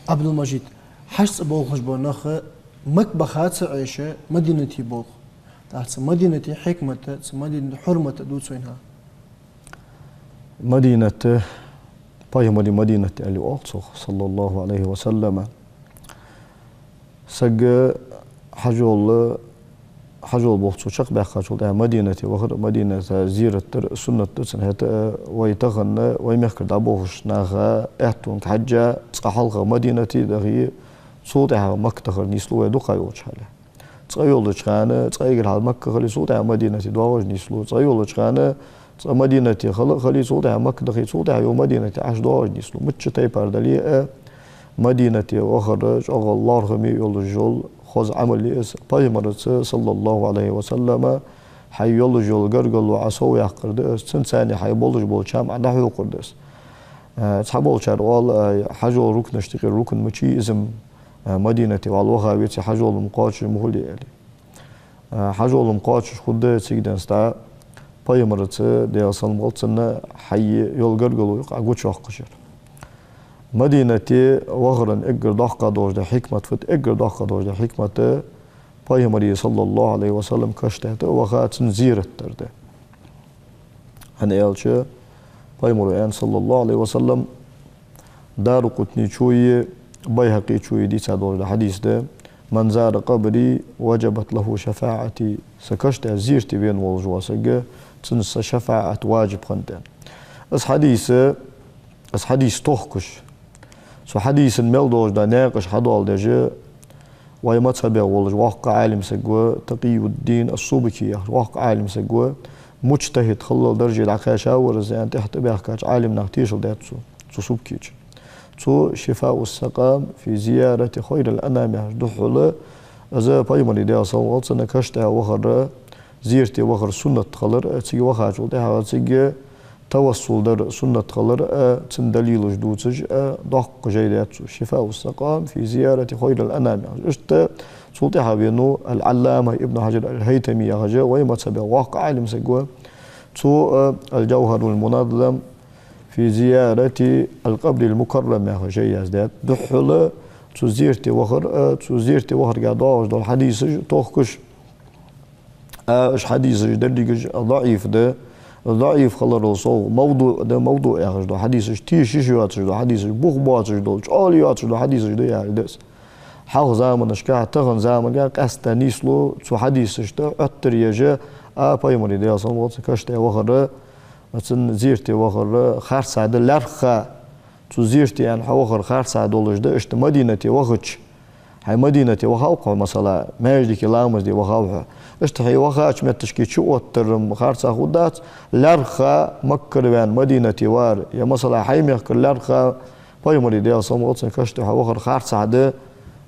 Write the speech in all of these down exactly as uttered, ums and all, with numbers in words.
Ӏабдул-Мажид, Хьажа цӀа болхаш бола нах Макка баха ца Ӏеш, Мадинате болх. ТӀаккха цу Мадинате хьикмат, цу Мадинате хьурмат дувца вайна хьа. Мадинат, Пайхамара Мадинат аьле оал цох, саллаллахӀу Ӏалайхи ва саллам. Саг хьажол, хьажол болх цо чакхбаьккхачул тӀехьагӀа Мадинате вахар, Мадината зиярат дар суннат да цун. ХӀаьта а вай тахан, вай мехкара дӀаболхаш наха аьттонга хьежжа, цкъа хьалха Мадинате дахе, цул тӀехьагӀа Макка дахар нийслу вай дукха йолча хьале. Цкъа йолча хана, цкъа эггара хьалха Макка хиле, цул тӀехьагӀа Мадинате доагӀаш нийслу. Цкъа йолча хана, цкъа Мадинате хила а хиле, цул тӀехьагӀа Макка дахе, цул тӀехьагӀа йола Мадинате Ӏаш доагӀаш нийслу. Мичча тайпара дале а, Мадинате вахар чӀоагӀа лоархӀаме йолаш йола хоза Ӏамал я из. Пайхамарца, саллаллахӀу Ӏалайхи ва саллам, хьай йолаш йола гаргало Ӏа совъяккхар да из, цунца цхьана хьай болаш бола чам Ӏа дӀахьокхар да из. Э, цхьаболчар оал, э, хьажола рукнашта юкъера рукн мичай из-м, э, Мадинате вӀалла ваха веце хьажол-м кхоачаш ма хулий, аьле. Э, хьажол-м кхоачаш хургда цига денз тӀа, Пайхамарца, Даьла салам хилда цунна, хьай йола гаргало юкъе Ӏа гучайоаккхаш яр. Мадинате вахара эггара доккха долаш да хьикмат фуд, эггара доккха долаш да хьикмат Пайхамара, саллаллахӀу Ӏалайхи ва саллам, каша тӀа ваха, цун зиярат дар да. ХӀана аьлча, Пайхамара аьннад, саллаллахӀу Ӏалайхи ва саллам, Даракъутничо а, БайхӀакъичо а дийца долаш да хьадис да: «من زار قبري وجبت له شفاعتي». Са каша тӀа зиярате вена волаш вола саг, цунна са шафаӀат важиб хиннад, аьнна. Из хьадис, из хьадис тохкаш, цу хьадиса мел долаш да наькъаш хьадоаладеш, вай мазхӀабе волаш воккха Ӏалим саг ва, Такъиюддин ас-Субки яхаш воккха Ӏалим саг ва, муджтахӀид хилара дарже дӀакхаьча вар из, аьнна, тӀехьа тӀабаьхкача Ӏалимнаха тешал даьд цо, цу Субкичо. Цо «Шифаъу ссакъам фи зиярати хайрил анам» яхаш духхьал, из Пайхамара, Даьла салам хилда цунна, каша тӀа вахар, зиярате вахар суннат хилар, цига вахачул тӀехьагӀа цига тавассул дар суннат хилар а, цун далилаш дувцаш а, доккха жай даьд цо. «Шифаъу ссакъам фи зиярати хайрил анам» яхаш. Иштта цул тӀехьагӀа венав ал-Ӏаллама Ибн Хьажар ал-ХӀайтами яхаш, вай мазхӀабе воккха Ӏалим саг ва. Цо а «Ал-ДжавхӀарул муназзам фи зиярати ал-къабрил мукаррам» яхаш жай яздаьд. Духхьал цу зиярате вахар а, цу зиярате вахарга доагӀаш дола хьадисаш тохкаш. А, уж хьадисаш дерригаш даӀиф да. ДаӀиф хиларал совгӀа мавдуӀ да, мавдуӀ яхаш дола хьадисаш, тешаш йоацаш дола хьадисаш, бух боацаш дола, чӀоагӀа йоацаш дола хьадисаш да яхилга да из. Хьалха заманашка, тахан заманга къаьстта нийслу цу хьадисашта Ӏоттар еш, а, Пайхамара, Даьла салам хилда цунна, каша тӀа вахар, цун зиярате вахар харцахьа да, лаьрххӀа цу зиярате аьнна хьавахар харцахьа долаш да, иштта Мадинате вахача. Хьай Мадинате вахав-кх хьо, масала, маьждиге ламаз де вахав хьо. Иштта хьо вахача метташка чуоттар-м харцахьа хургдац, лаьрххӀа Маккара ваьнна Мадинате вар, е, масала, хьай мехкара лаьрххӀа Пайхамара, Даьла салам хилда цунна, каша тӀа хьавахар харцахьа да,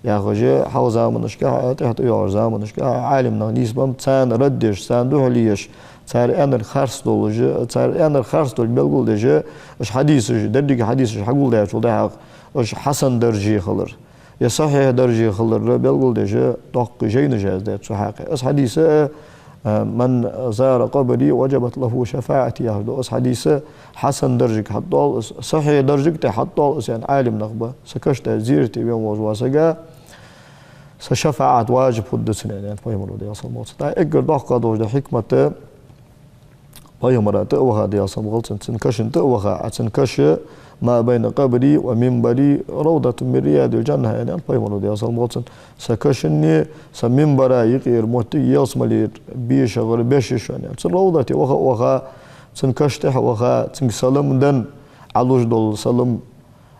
яхаш, хьалха заманашка, тӀехьа тӀайоагӀача заманашка Ӏалимнах нийсбеннаб, царна рад деш, царна духьале еш, цар аьннар харц долаш, цар аьннар харц долга белгалдеш, уж хьадисаш, деррига хьадисаш хьагулдаьчул тӀехьагӀа, уж хьасан дарже хилар, е сахьихь дарже хилар белгалдеш, доккха жайнаш яздаьд цу хьакъехьа. Из хьадис а, «من زار قبري وجبت له شفاعتي» яхаш да. Из хьадис хьасан даржага хьатӀадоал из, сахьихь даржага тӀа хьатӀадоал из, аьнна, Ӏалимнах ба. Са каша тӀа зиярате вена волаш вола сага са шафаӀат важиб хургда цунна, аьннад Пайхамара, Даьла салам хилда цунна. ТӀаккха эггара доккха долаш да хьикмат, Пайхамара тӀа а ваха, Даьла салам хилда цунна, цун каша тӀа а ваха, а цун каша «ما بين قبري ومنبري روضة من رياض الجنة», аьннад Пайхамара, Даьла салам хилда цунна. Са кашеи са минбареи юкъера моттиг ялсмалера бешагӀара беш я шоана, аьнна. Цун ровдате ваха а ваха, цун каша тӀа а ваха, цунга салам денна, Ӏа луш дола салам,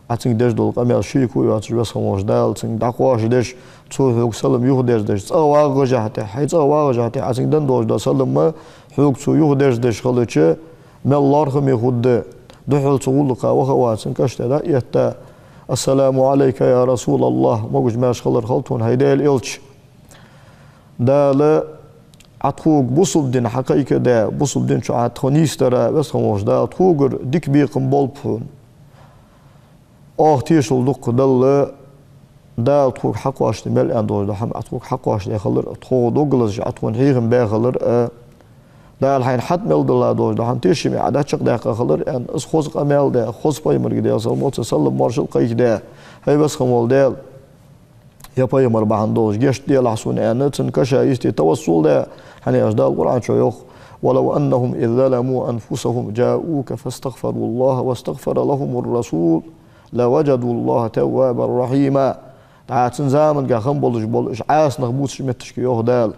Ӏа цунга деш дола къамаьл шеко йоацаш, Веза хинна волча Дала цунга дӀакхоачадеш, цо хьога салам юхадерзадеш, цӀагӀа вагӀашехь а тӀехьа, хьай цӀагӀа вагӀашехь а тӀехьа, Ӏа цунга денна долаш дола салам хьога цо юхадерзадеш хилча, мел лоархӀаме хургда. Духхьал цу гӀулакха ваха а ваха, цун каша тӀа дӀа а этта: «السلام عليك يا رسول الله», могаш-маьрша хилар хилда хьона, хӀай Даьла элча. Дала Ӏа тхога бусалба ди хьакхайкадаь, бусалба ди чу Ӏа тхо нийсдара, Веза хинна волча Дала тхогара дика бекхам болба хьона. Оаха тешал дукха далла, Дала тхога хьакхоачадаь мел аьнна долаш дола хӀама Ӏа тхога хьакхоачадаь хилар, тхо дог лазаш Ӏа тхона хьехам баь хилар а, Дала хьайна хьатӀа мел дилла долаш дола хӀама тешаме Ӏа дӀачакхдаьккха хилар, аьнна, из хоза къамаьл даь, хоза пайхамарга, Даьла салам хилда цунна, салам-моаршал кхайкадаь: хӀай веза хинна вола Даьла, ер пайхамар бахьан долаш гешт делахь сона, аьнна, цун каша йисте тавассул даь, хӀана аьлча Дала Къуръан чу йоах: «ولو أنهم إذ ظلموا أنفسهم جاءوك فاستغفروا الله واستغفر لهم الرسول لوجدوا الله توابا رحيما». ДӀа цун заманга хинна болаш бола уж Ӏаса нах бувцача метташка йоах Дала: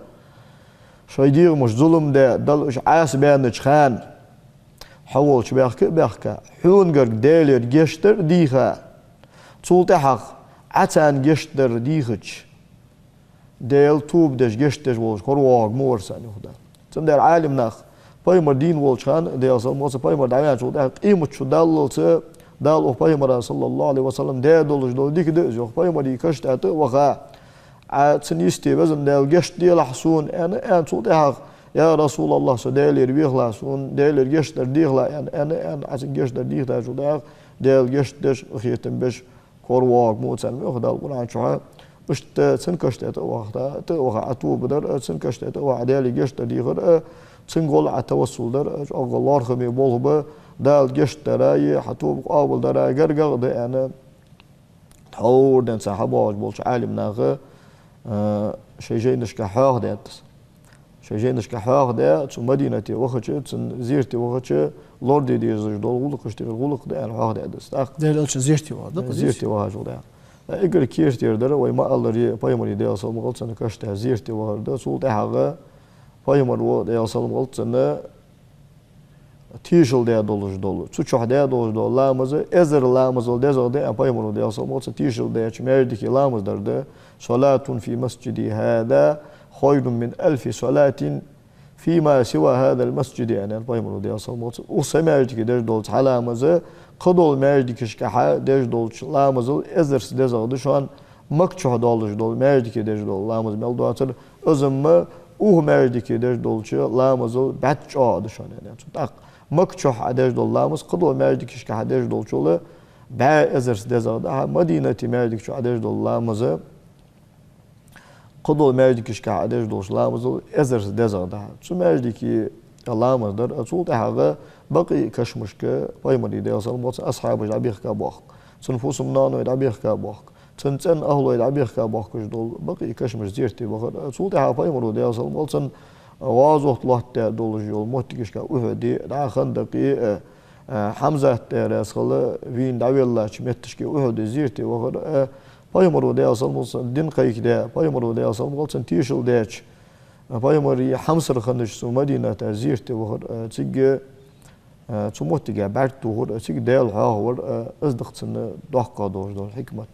шоай дегӀамашта зулам даь, Далла уж Ӏаса баьннача хана, хьо волча баьхка а баьхка, хьона гарга Даьлагара гешт дар а дийха, цул тӀехьагӀа Ӏа царна гешт дар дийхача, Даьла тоба деш, гешт деш волаш коравоагӀарг ма вар са, аьнна, йоах Дала. Цудухьа Ӏалим наха, пайхамар дийна волча хана, Даьла салам хилда цунна, пайхамар дӀаваьнначул тӀехьагӀа къематчу даллалца Дала укх пайхамара, صلى الله عليه وسلم, даь долаш дола дика да из, йоах, пайхамара каша тӀа тӀа а ваха, Ӏа цунна йисте: «Веза Даьла, гешт делахь сона», аьнна, аьнна, цул тӀехьагӀа: «يا رسول الله, со Даьлагара вехалахь, сона Даьлагара гешт дар дехалахь», аьнна, аьнна, аьнна, Ӏа цунна гешт дар дийхачул тӀехьагӀа, Даьла гешт деш, къахетам беш коравоагӀарг ма ва царна, йоах Дала Къуръан чу. Иштта цун каша тӀа тӀа а ваха, тӀа а ваха Ӏа тоба дар а, цун каша тӀа тӀа а ваха Даьлагара гешт дар дехар а, цунга гӀолла Ӏа тавассул дар а чӀоагӀа лоархӀаме болх ба, Дала гешт дара а, хьа тоба къоабал дара а гаргагӀа да, аьнна, тхьовра денз цхьа хьабоагӀаш болча Ӏалим наха, а, шоай жайнашка хьоахадаьд из. Шоай жайнашка хьоахадаь, цу Мадинате вахача, цун зерате вахача лораде дезаш дола гӀулакхаш тӀера гӀулакх да аьнна хьоахадаьд из. ТӀаккха Даьла Элчан зерате вахар да-кх из? Зерате вахаш вола, да. Эггара керттера дар, вай ма аллара, пайхамара, Даьла салам хилда цунна, каша тӀа зерате вахар да. Цул тӀехьагӀа пайхамара, Даьла салам хилда цунна, тешал даь долаш дола, цу чухь даь долаш дола ламаз эзар ламазал дезагӀа да аьнна, пайхамара, Даьла салам хилда цунна, тешал даьча маьждиге ламаз дар да: «صلاة في مسجدي هذا خير من ألف صلاة فيما سوى هذا المسجد», аьнна, пайхамара, Даьла салам хилда цунна. Укх са маьждиге деш дола цхьа ламаз кхыдола маьждигашкахьа деш долча ламазал эзарза дезагӀа да шоана, Макка чухь долаш дола маьждиге деш дола ламаз мел доацар, из-м укх маьждиге деш долча ламазал бӀаьзза чӀоагӀа да шоана, аьнна, цо. ТӀаккха Макка чухь Ӏа деш дола ламаз кхыдолча маьждигашкахьа деш долчул бӀаь эзарза дезагӀа да хьа, Мадинате маьждига чу Ӏа деш дола ламаз кхыдолча маьждигашкахьа Ӏа деш долча ламазал эзарза дезагӀа да хьа. Цу маьждиге ламаз дар а, цул тӀехьагӀа бакъий кашамашка пайхамара, Даьла салам хилда цунна, асхьабаш дӀабехка боахк, цун фусам-ноаной дӀабехка боахк, цун цӀен-ахӀлой дӀабехка боахкаш дола бакъий кашамашка зерате вахар а. Цул тӀехьагӀа пайхамара, Даьла салам хилда цунна, гӀазот лоаттадаь долаш йола моттигашка, Ухьуде, дӀа Хандакъе а, а, Хьамзат, Даьла раьза хилва, вийна дӀавеллача метташка Ухьуде зерате вахар а. Пайхамара, Даьла салам хилда цунна, ди кхайкадаь, пайхамара, Даьла салам хилда цунна, тешал даьча, пайхамара хьамсара хиннача цу Мадината зерате вахар а, цига, а, цу моттиге бӀарг тохар а, цига Даьла хьоахавар а, из да-кх цун доккха долаш дола хьикмат.